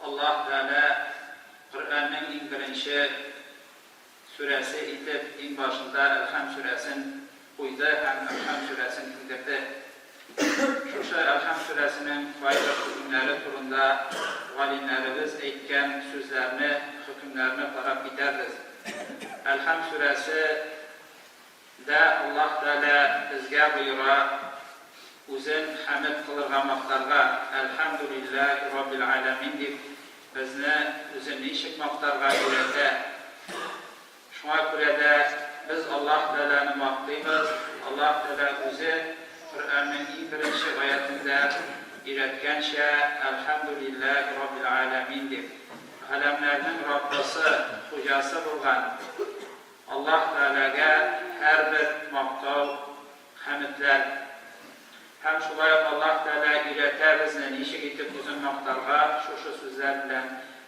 Аллаһ Тәгалә Коръәннең иң беренче сүрәсе итеп иң башында Әлхәм сүрәсен куйды һәм Әлхәм сүрәсен иңдерде. Шушы Әлхәм сүрәсенең кайбер хөкемнәре турында галимнәребез әйткән сүзләрне, хөкемнәрне карап китәрбез. Әлхәм сүрәсе дә Аллаһ Тәгалә безгә боера Үзен хәмед кылырга, мактарга, Әлхәмдүлилләһи Раббил галәмин дип безне Үзен ничек мактарга өйрәтә. Шуңа күрә дә без Аллаһ Тәгаләне мактыйбыз, Аллаһ Тәгалә Үзе Коръәннең иң беренче аятендә өйрәткәнчә, Әлхәмдүлилләһи Раббил галәмин дип, галәмнәрнең Раббысы, Хуҗасы булган Аллаһ Тәгаләгә һәрбер мактау, хәмедләр. Һәм шулай ук Аллаһ Тәгалә өйрәтә безне ничек итеп Үзен мактарга шушы сүзләр белән,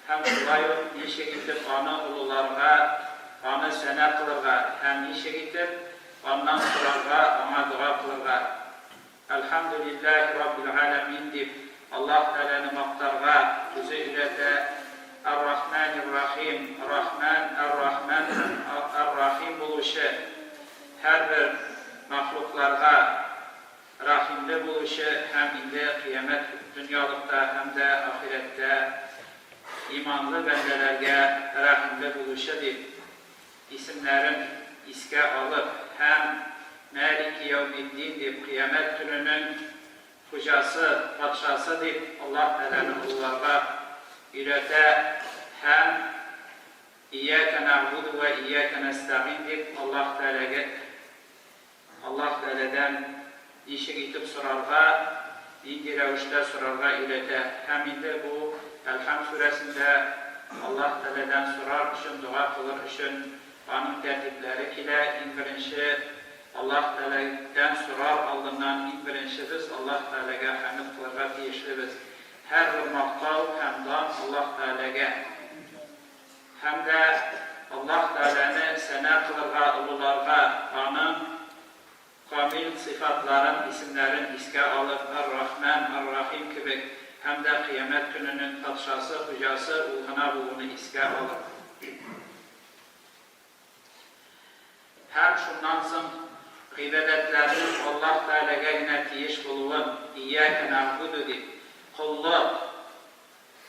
һәм шулай ук ничек итеп Аны олыларга, Аны сәна кылырга, һәм ничек итеп Аннан сорарга, Аңа дога кылырга. Әлхәмдүлилләһи раббил галәмин дип Аллаһ Тәгаләне мактарга Үзе өйрәтә. Әр-Рахмәнир-Рахим, Рахмән, Әр-Рахмән һәм Әр-Рахим булучы, һәрбер мәхлукларга рәхимле булучы һәм инде кыямәт дөньялыкта һәм дә ахирәттә иманлы бәндәләргә рәхимле булучы дип исемнәрен искә алып һәм Мәлики яүмиддин дип кыямәт көненең хуҗасы, патшасы дип Аллаһ Тәгаләне олыларга өйрәтә һәм Ияка нәгъбуду вә ияка нәстәгыйн дип Аллаһ Тәгаләгә Аллаһ Тәгаләдән ничек итеп сорарга, нинди рәвештә сорарга өйрәтә. Һәм инде бу Әлхәм сүрәсендә Аллаһ Тәгаләдән сорар өчен, дога кылыр өчен аның тәртипләре килә. Иң беренче Аллаһ Тәгаләдән сорар алдыннан иң беренче без Аллаһ Тәгаләгә хәмед кылырга тиешлебез. Һәрбер мактау һәм дан Аллаһ Тәгаләгә. Һәм дә Аллаһ Тәгаләне сәна кылырга, олыларга, Аның камил сыйфатларын, исемнәрен искә алып, Ар-Рахман, Ар-Рахим кебек, һәм дә Кыямәт көненең патшасы, хуҗасы Ул гына булуны искә алып. Һәм шуннан соң гыйбадәтләрнең Аллаһ Тәгаләгә генә тиеш булуын, Ияка нәгъбуду дип, коллык,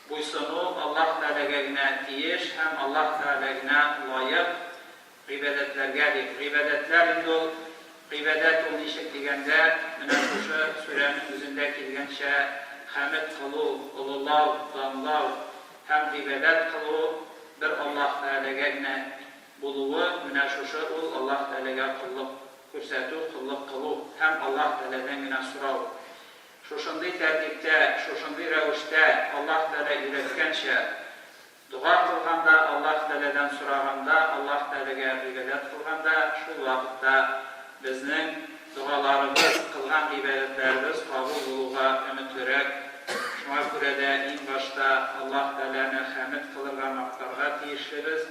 Буйсыну Аллаһ Тәгаләгә генә тиеш һәм Аллаһ Тәгалә генә лаек гыйбадәтләргә дип. Гыйбадәтләр инде ул, гыйбадәт ул ничек дигәндә, менә шушы сүрәнең үзендә килгәнчә, хәмед кылу, олылау, данлау һәм гыйбадәт кылу бер Аллаһ Тәгаләгә генә булуы, менә шушы ул Аллаһ Тәгаләгә коллык күрсәтү, коллык кылу һәм Аллаһ Тәгаләдән генә сорау. Шушындый тәртиптә, шушындый рәвештә, Аллаһ Тәгалә өйрәткәнчә, дога кылганда, Аллаһ Тәгаләдән сораганда, Аллаһ Тәгаләгә гыйбадәт кылганда, шул вакытта безнең догаларыбыз, кылган гыйбадәтләребез кабул булуга өметлерәк. Шуңа күрә дә иң башта Аллаһ Тәгаләне хәмед кылырга, мактарга тиешлебез.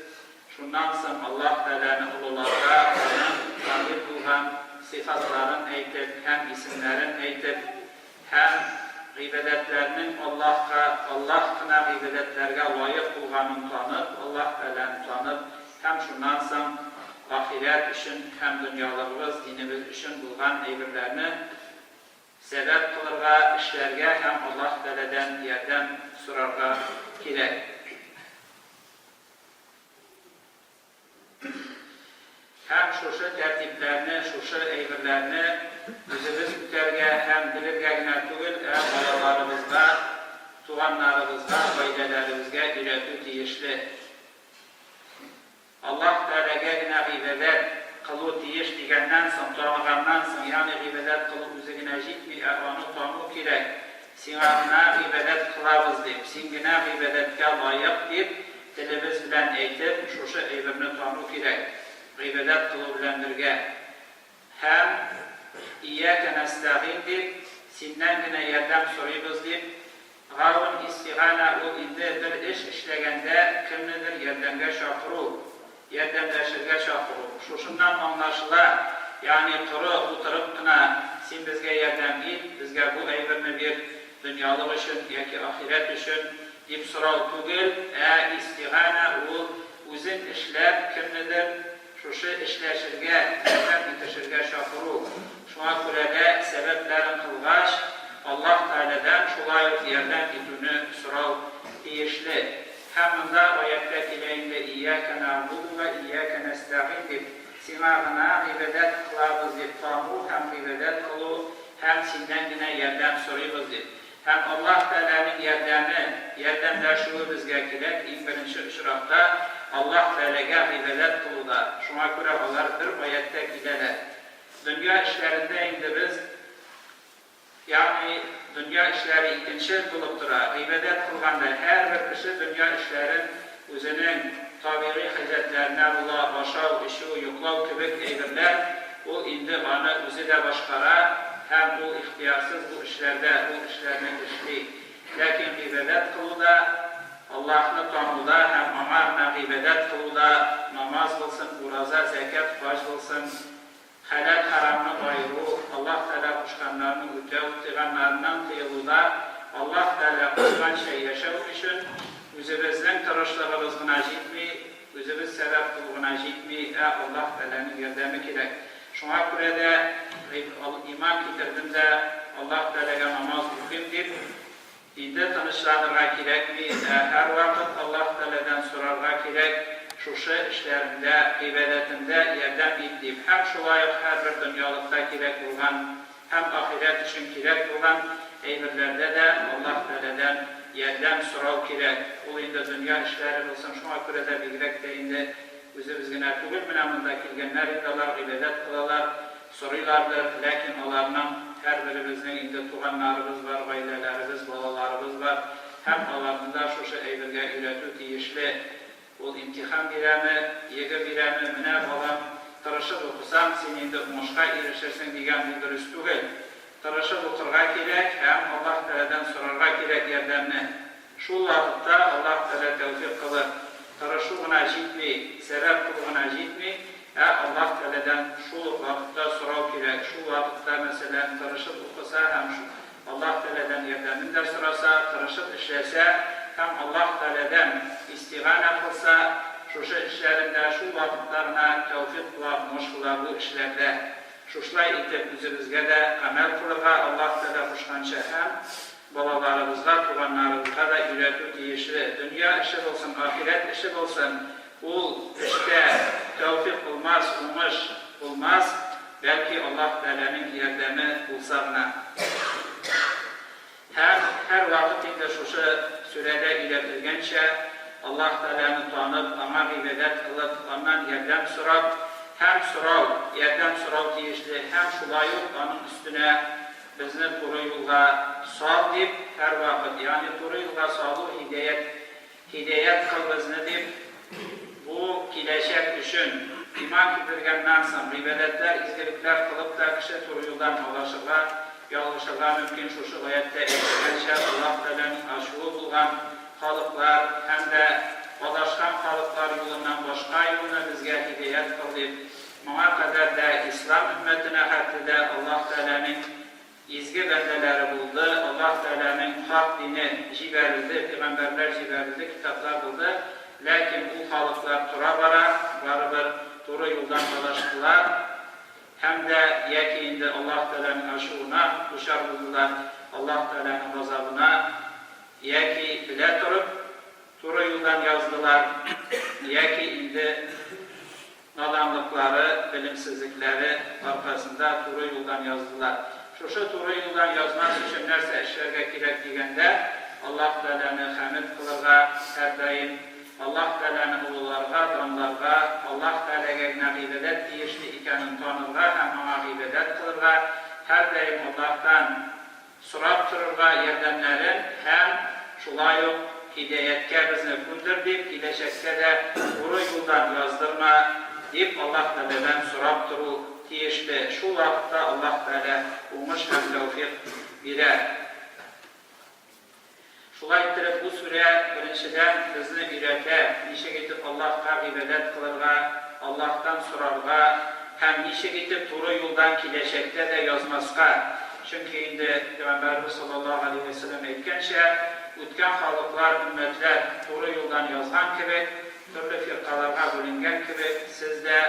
Шуннан соң Аллаһ Тәгаләне олыларга, Аның камил булган сыйфатларын әйтеп һәм исемнәрен әйтеп, һәм гыйбадәтләрнең Аллаһка, Аллаһ кына гыйбадәтләргә лаек булганын танып, Аллаһ Тәгаләне танып һәм шуннан соң ахирәт өчен һәм дөньялыгыбыз, динебез өчен булган әйберләрне сәбәп кылырга, эшләргә һәм Аллаһ Тәгаләдән ярдәм сорарга кирәк. Һәм шушы тәртипләрне, шушы әйберләрне үзебез үтәргә һәм белергә генә түгел, ә балаларыбызга, туганнарыбызга, гаиләләребезгә өйрәтү тиешле. Аллаһ Тәгаләгә генә гыйбадәт кылу тиеш дигәннән соң, таныганнан соң, ягъни гыйбадәт кылу үзе генә җитми, ә аны тану кирәк, Сиңа гына гыйбадәт кылабыз дип, Син генә гыйбадәткә лаек дип, телебез белән әйтеп, шушы әйберне тану кирәк, гыйбадәт кылу белән бергә. Һәм Ияка нәстәгыйн дип, Синнән генә ярдәм сорыйбыз дип, гаун, истиганә ул инде бер эш эшләгәндә кемнедер ярдәмгә чакыру, ярдәмләшергә чакыру. Шушыннан аңлашыла, ягъни коры утырып кына, син безгә ярдәм ит, безгә бу әйберне бир, дөньялык өчен яки ахирәт өчен, дип сорау түгел, ә истиганә ул үзең эшләп, кемнедер шушы эшләшергә, ярдәм итешергә чакыру. Шуңа күрә дә сәбәпләрен кылгач, Аллаһ Тәгаләдән шулай ук ярдәм итүне сорау тиешле. Һәм монда аятьтә килә инде Ияка нәгъбуду вә ияка нәстәгыйн дип, Сиңа гына гыйбадәт кылабыз дип тану һәм гыйбадәт кылу һәм Синнән генә ярдәм сорыйбыз дип. Һәм Аллаһ Тәгаләнең ярдәме, ярдәмләшүе безгә кирәк, иң беренче очракта, Аллаһ Тәгаләгә гыйбадәт кылуда. Шуңа күрә алар бер аятьтә киләләр. Дөнья эшләрендә инде без, ягъни дөнья эшләре икенче булып тора. Гыйбадәт кылганда һәрбер кеше дөнья эшләрен үзенең табигый хаҗәтләренә була, ашау, эчү, йоклау кебек әйберләр, ул инде аны үзе дә башкара һәм ул ихтыярсыз бу эшләрдә, ул эшләрне эшли. Ләкин гыйбадәт кылуда, Аллаһны тануда һәм Аңа гына гыйбадәт кылуда, намаз булсын, ураза, зәкят, хаҗ булсын, Хәләл-хәрамны аеру, Аллаһ Тәгалә кушканнарны үтәү, тыйганнарыннан тыелуда Аллаһ Тәгалә кушканча яшәү өчен үзебезнең тырышлыгыбыз гына җитми, үзебез сәбәп кылу гына җитми, ә Аллаһ Тәгаләнең ярдәме кирәк. Шуңа күрә дә иман китердем дә, Аллаһ Тәгаләгә намаз укыйм дип, Инде тынычланырга кирәкми, ә һәрвакыт Аллаһ Тәгаләдән сорарга кирәк, шушы эшләремдә, гыйбадәтемдә ярдәм ит дип һәм шулай ук һәрбер дөньялыкта кирәк булган һәм ахирәт өчен кирәк булган әйберләрдә дә Аллаһ Тәгаләдән ярдәм сорау кирәк. Ул инде дөнья эшләре булсын, шуңа күрә дә бигрәк тә инде үзебез генә түгел, менә монда килгәннәр инде алар гыйбадәт кылалар, Сорыйлардыр, ләкин аларның һәрберебезнең инде туганнарыбыз бар, гаиләләребез, балаларыбыз бар һәм аларны да шушы әйбергә өйрәтү тиешле. Ул имтихан бирәме, ЕГЭ бирәме, менә, балам, тырышып укысаң, син инде уңышка ирешерсең дигән бу дөрес түгел. Тырышып укырга кирәк һәм Аллаһ Тәгаләдән сорарга кирәк ярдәмне. Шул вакытта Аллаһ Тәгалә тәүфыйк кылыр. Тырышу гына җитми, сәбәп кылу гына җитми, ә Аллаһ Тәгаләдән шул ук вакытта сорау кирәк. Шул вакытта, мәсәлән, тырышып укыса һәм Аллаһ Тәгаләдән ярдәмен дә сораса, тырышып эшләсә һәм Аллаһ Тәгаләдән истиганә кылса, шушы эшләрендә шул вакытта гына тәүфыйк була, уңыш була бу эшләрдә. Шушылай итеп үзебезгә дә гамәл кылырга Аллаһ Тәгалә кушканча һәм балаларыбызга, туганнарыбызга да өйрәтү тиешле. Дөнья эше булсын, ахирәт эше булсын, ул эштә тәүфыйк булмас, уңыш булмас, бәлки Аллаһ Тәгаләнең ярдәме булса гына. Һәм һәрвакыт инде шушы сүрәдә өйрәтелгәнчә, Аллаһ Тәгаләне танып, Аңа гыйбадәт кылып, Аннан ярдәм сорап, һәм сорау, ярдәм сорау тиешле, һәм шулай ук аның өстенә безне туры юлга сал дип, һәрвакыт, ягъни туры юлга салу, һидәят, һидәят кыл безне дип, бу киләчәк өчен, иман китергәннән соң, гыйбадәтләр, изгелекләр кылып та кеше туры юлдан адашырга, ялгышырга мөмкин, шушы аятьтә әйтелгәнчә, Аллаһ Тәгаләнең ачуы булган халыклар һәм дә адашкан халыклар юлыннан башка юлны безгә һидәят кыл дип, Моңа кадәр дә ислам өммәтенә хәтле дә Аллаһ Тәгаләнең изге бәндәләре булды, Аллаһ Тәгаләнең хак дине җибәрелде, пигамбәрләр җибәрелде, китаплар булды, ләкин ул халыклар тора-бара барыбер туры юлдан адаштылар һәм дә яки инде Аллаһ Тәгаләнең ачуына дучар булдылар, Аллаһ Тәгаләнең газабына яки белә торып туры юлдан яздылар, яки инде Наданлыклары, белемсезлекләре аркасында туры юлдан яздылар. Шушы туры юлдан язмас өчен нәрсә эшләргә кирәк дигәндә, Аллаһ Тәгаләне хәмед кылырга һәрдаим, Аллаһ Тәгаләне олыларга, данларга, Аллаһ Тәгаләгә генә гыйбадәт тиешле икәнен танырга һәм Аңа гыйбадәт кылырга, һәрдаим Аллаһтан Сорап торырга ярдәмнәрен һәм шулай ук һидәяткә безне күндер дип, киләчәктә дә туры юлдан яздырма, дип Аллаһ Тәгаләдән сорап тору тиешле. Шул вакытта Аллаһ Тәгалә уңыш һәм тәүфикъ бирә. Шулай иттереп, бу сүрә, беренчедән, безне өйрәтә, ничек итеп Аллаһка гыйбадәт кылырга, Аллаһтан сорарга һәм ничек итеп туры юлдан киләчәктә дә язмаска. Чөнки инде Пәйгамбәребез саллаллаһу галәйһи вә сәлләм әйткәнчә, үткән халыклар, өммәтләр туры юлдан язган кебек, төрле фиркаларга бүленгән кебек, сез дә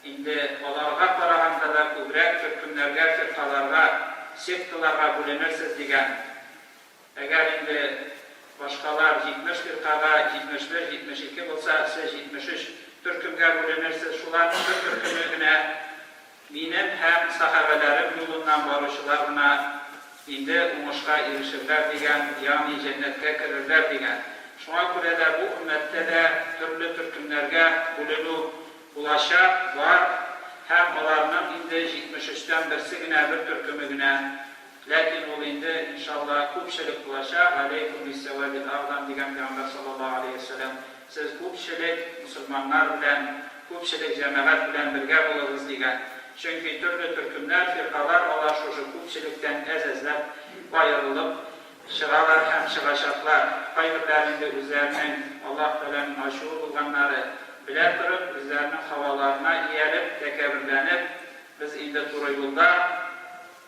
инде аларга караганда да күбрәк төркемнәргә, фиркаларга, секталарга бүленерсез, дигән. Әгәр инде башкалар 70 фиркага, 71, 72 булса, сез 73 төркемгә бүленерсез, шуларның бер төркеме генә минем һәм сәхабәләрем юлыннан баручылар гына инде уңышка ирешерләр дигән, ягъни җәннәткә керерләр дигән. Шуңа күрә дә бу өммәттә дә төрле төркемнәргә бүленү булачак, бар, һәм аларның инде 73 тән берсе генә, бер төркеме генә Ләкин ул инде, иншалла, күпчелек булачак, Галәйкүм биссәвадил әгъзам, дигән Пәйгамбәр саллаллаһу галәйһи вә сәлләм, сез күпчелек мөселманнар белән, күпчелек җәмәгать белән бергә булыгыз, дигән. Чөнки төрле төркемнәр, фиркалар алар шушы күпчелектән әз-әзләп аерылып чыгалар һәм чыгачаклар. Кайберләре инде үзләренең Аллаһ Тәгаләнең ачуы булганнары белә торып, үзләренең һаваларына ияреп, тәкәбберләнеп, без инде туры юлда,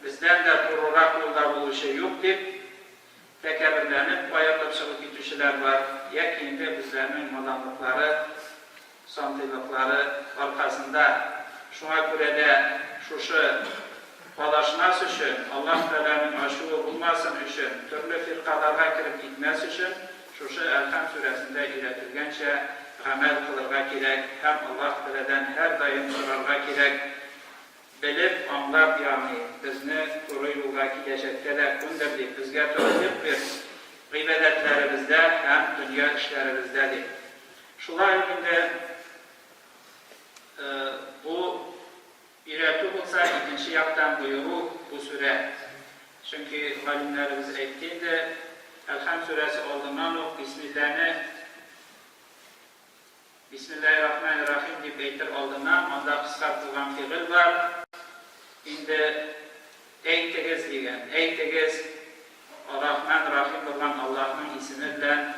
Бездән дә турырак юлда булучы юк дип, тәкәбберләнеп аерылып чыгып китүчеләр бар, яки инде үзләренең наданлыклары, сантыйлыклары аркасында. Шуңа күрә дә шушы адашмас өчен, Аллаһ Тәгаләнең ачуы булмасын өчен, төрле фиркаларга кереп китмәс өчен, шушы Әлхәм сүрәсендә өйрәтелгәнчә гамәл кылырга кирәк һәм Аллаһ Тәгаләдән һәрдаим сорарга кирәк, Белеп, аңлап, ягъни, безне туры юлга киләчәктә дә күндер дип, безгә тәүфыйк бир, гыйбадәтләребездә һәм дөнья эшләребездә, дип. Шулай ук инде бу өйрәтү булса, икенче яктан боеру бу сүрә. Чөнки галимнәребез әйтте инде, Әлхәм сүрәсе алдыннан ук бисмилләне, Бисмиллаһир-рахманир-рахим дип әйтер алдыннан анда кыскартылган фигыль бар. Инде әйтегез дигән. Әйтегез, Рахман, Рахим булган Аллаһның исеме белән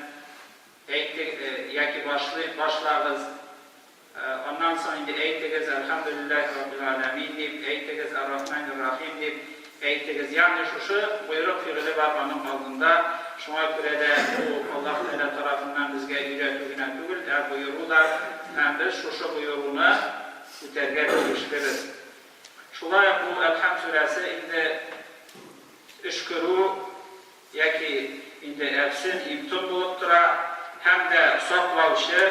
әйте яки башлый, башлагыз. Аннан соң инде әйтегез, Әлхәмдүлиллаһи раббил галәмин дип, әйтегез, Ар-Рахманир-Рахим дип әйтегез. Ягъни шушы боерык фигыле бар аның алдында. Шуңа күрә дә бу Аллаһ Тәгалә тарафыннан безгә өйрәтү генә түгел, ә боеру да, һәм без шушы боеруны үтәргә тиешлебез. Шулай ук бу Әлхәм сүрәсе инде өшкерү яки инде әфсен, им-том булып тора һәм дә саклаучы,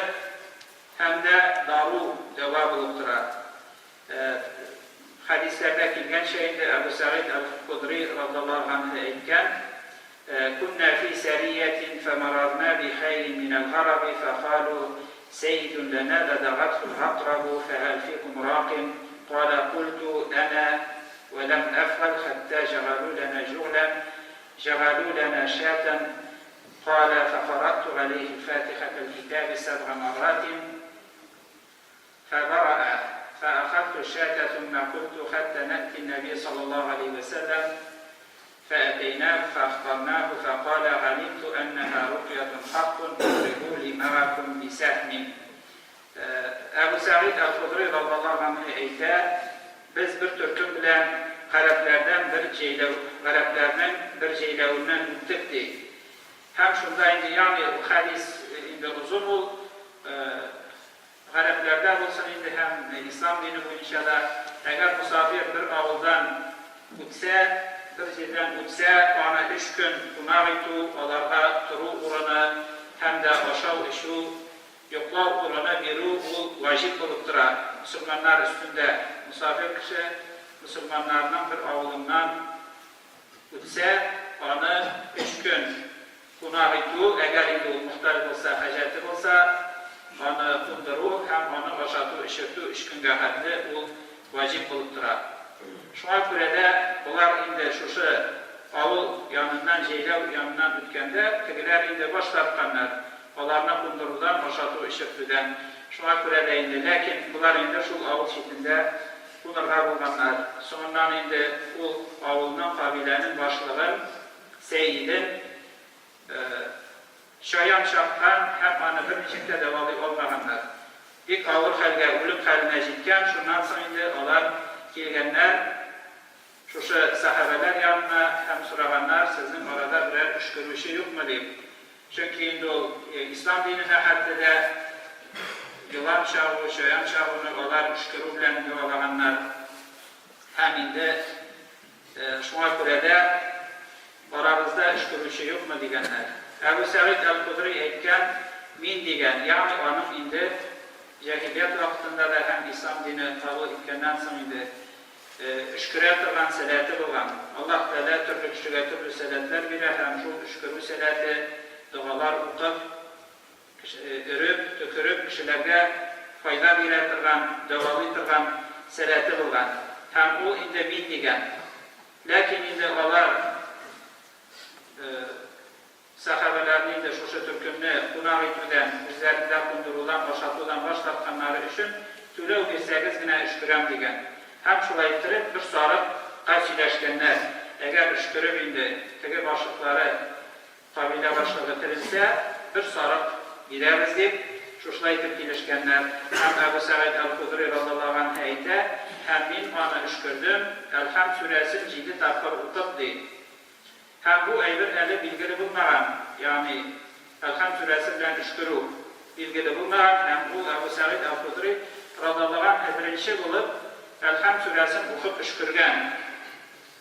һәм дә дару, дәва булып тора. Хәдисләрдә килгәнчә инде, Әбү Сәгыйд әл-Худри радыллаһу ганһу әйткән, Кунна фи сәриятин фәмарарна би хәйин минәл гараби фәкалу сәйидун ләнә ләдәгатһул гакрабу фәһәл фикум ракин калә культу әнә вә ләм әфгаль хәттә җәгалү ләнә җуглән җәгалү ләнә шәтән калә фәкарәту галәйһи фатихәтәл китаби сәбга марратин فبرأ فأخذت الشاة ثم قلت حتى نأتي النبي صلى الله عليه وسلم فأتيناه فأخبرناه فقال علمت أنها رقية حق اضربوا لي معكم بسهم Әбу Сәгыйд әл-Худри радыллаһу анһу әйтә, Без бер төркем белән гарәпләрдән бер җәйләү, гарәпләрнең бер җәйләвеннән үттек, ди. Һәм шунда инде, ягъни ул хәдис инде озын ул, гарәпләрдә булсын инде һәм ислам дине буенча да, әгәр мосафир бер авылдан үтсә, бер җирдән үтсә, аны өч көн кунак итү, аларга тору урыны һәм дә ашау-эчү, йоклау урыны бирү ул ваҗиб булып тора мөселманнар өстендә. Мосафир кеше мөселманнарның бер авылыннан Үтсә, аны өч көн кунак итү, әгәр инде ул мохтаҗ булса, хаҗәте булса, аны кундыру һәм аны ашату-эчертү өч көнгә хәтле ул ваҗиб булып тора. Шуңа күрә дә болар инде шушы авыл яныннан, җәйләү яныннан үткәндә, тегеләр инде баш тартканнар, аларны кундырудан, ашату-эчертүдән. Шуңа күрә дә инде, ләкин болар инде шул авыл читендә кунырга булганнар. Соңыннан инде ул авылның, кабиләнең башлыгын, сәйиден чаян чаккан һәм аны берничек тә дәвалый алмаганнар. Бик авыр хәлгә, үлем хәленә җиткән. Шуннан соң инде алар килгәннәр. Шушы сәхабәләр янына һәм сораганнар, сезнең арада берәр өшкерүче юкмы дип. Чөнки инде ул ислам диненә хәтле дә елан чагу, чаян чагуны алар өшкерү белән дәвалаганнар. Һәм инде шуңа күрә дә арабызда өшкерүче юкмы дигәннәр. Әбү Сәгыйд әл-Худри әйткән, мин дигән, ягъни аның инде җаһилият вакытында да һәм ислам дине кабул иткәннән соң инде Өшкерә торган сәләте булган. Аллаһ Тәгалә төрле кешегә төрле сәләтләр бирә һәм шул өшкерү сәләте, догалар укып, өреп, төкереп кешеләргә файда бирә торган, дәвалый торган сәләте булган. Һәм ул инде мин дигән. Ләкин инде алар. Сәхабәләрне инде шушы төркемне кунак итүдән, үзләрендә кундырудан, ашатудан баш тартканнары өчен түләү бирсәгез генә өшкерәм, дигән. Һәм шулай иттереп бер сарык ка сөйләшкәннәр, әгәр өшкереп инде теге башлыклары, кабилә башлыгы терелсә, бер сарык бирәбез дип, шушылай итеп килешкәннәр. Һәм Әбү Сәгыйд әл-Худри радаллаһу ганһу әйтә, Һәм мин аны өшкердем, Әлхәмд сүрәсен җиде тапкыр укып, ди. Һәм бу әйбер әле билгеле булмаган, ягъни Әлхәмд сүрәсе белән өшкерү билгеле булмаган, һәм ул Әбү Сәгыйд әл-Худри радаллаһу анһу беренче булып Әлхәмд сүрәсен укып өшкергән,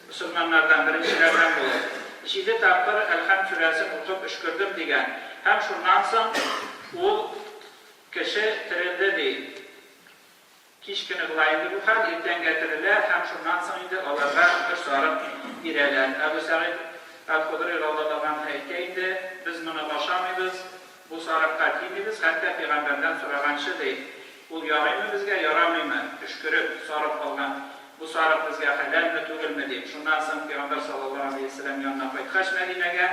мөселманнардан беренчеләрдән булып, җиде тапкыр Әлхәмд сүрәсен укып өшкердем дигән, һәм шуннан соң ул кеше терелде, ди. Кич көне була инде бу хәл, иртәнгә терелә һәм шуннан соң инде аларга бер сарык бирәләр. Әбү Сәгыйд әл-Худри радаллаһу анһу әйтә инде, Без моны ашамыйбыз, бу сарыкка тимибез, хәтта пәйгамбәрдән сораганчы, ди. Ул ярыймы безгә, ярамыймы, өшкереп, сарык алган бу сарык безгә хәләлме, түгелме, дип. Шуннан соң пәйгамбәр саллаллаһу галәйһи вә сәлләм янына кайткач Мәдинәгә,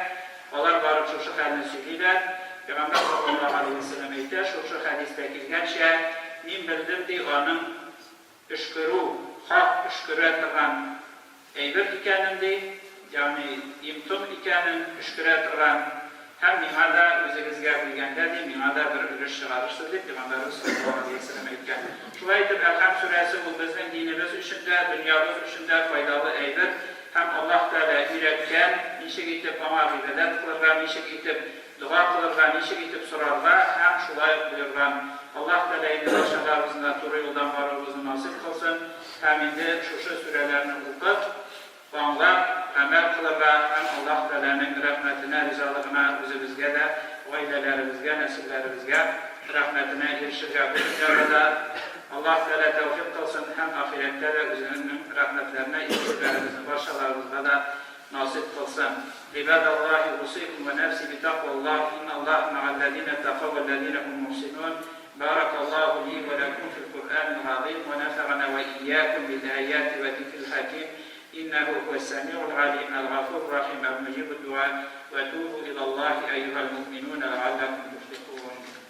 алар барып шушы хәлне сөйлиләр. Пәйгамбәр саллаллаһу галәйһи вә сәлләм әйтә, шушы хәдистә килгәнчә, мин белдем, ди, аның өшкерү, хак өшкерә торган әйбер икәнен, ди, ягъни им-том икәнен, өшкерә торган, һәм миңа да, үзегезгә бүлгәндә, ди, миңа да бер өлеш чыгарырсыз, дип Пәйгамбәребез саллаллаһу галәйһи вә сәлләм әйткән. Шулай итеп, Әлхәм сүрәсе ул безнең динебез өчен дә, дөньябыз өчен дә файдалы әйбер, һәм Аллаһ Тәгалә өйрәткән, ничек итеп Аңа гыйбадәт кылырга, ничек итеп дога кылырга, ничек итеп сорарга һәм шулай ук боерган. Аллаһ Тәгалә инде барчаларыбызны да туры юлдан баруыбызны насыйп кылсын һәм инде шушы сүрәләрне укып, аңлап, гамәл кылырга һәм Аллаһ Тәгаләнең рәхмәтенә, ризалыгына үзебезгә дә, гаиләләребезгә, нәселләребезгә рәхмәтенә ирешергә бу дөньяда да Аллаһ Тәгалә тәүфыйк кылсын һәм ахирәттә дә үзенең рәхмәтләренә ирешүләребезне барчаларыбызга да насыйп кылсын. Гыйбадаллаһи усыйкум вә нәфси битакваллаһ, инналлаһа мәгалләзинә тәкау вәлләзинә һум мухсинун. Баракаллаһу ли вә ләкүм фил Куръанил газыйм вә нәфәгънә вә ияякүм бил аяти вә зикрил хәким, иннәһү һүәс сәмигул галим, әл-гафурур рахим, әл-муҗибуд дуа, вә тубу илаллаһи әйюһәл муъминуна ләгалләкүм туфлихун.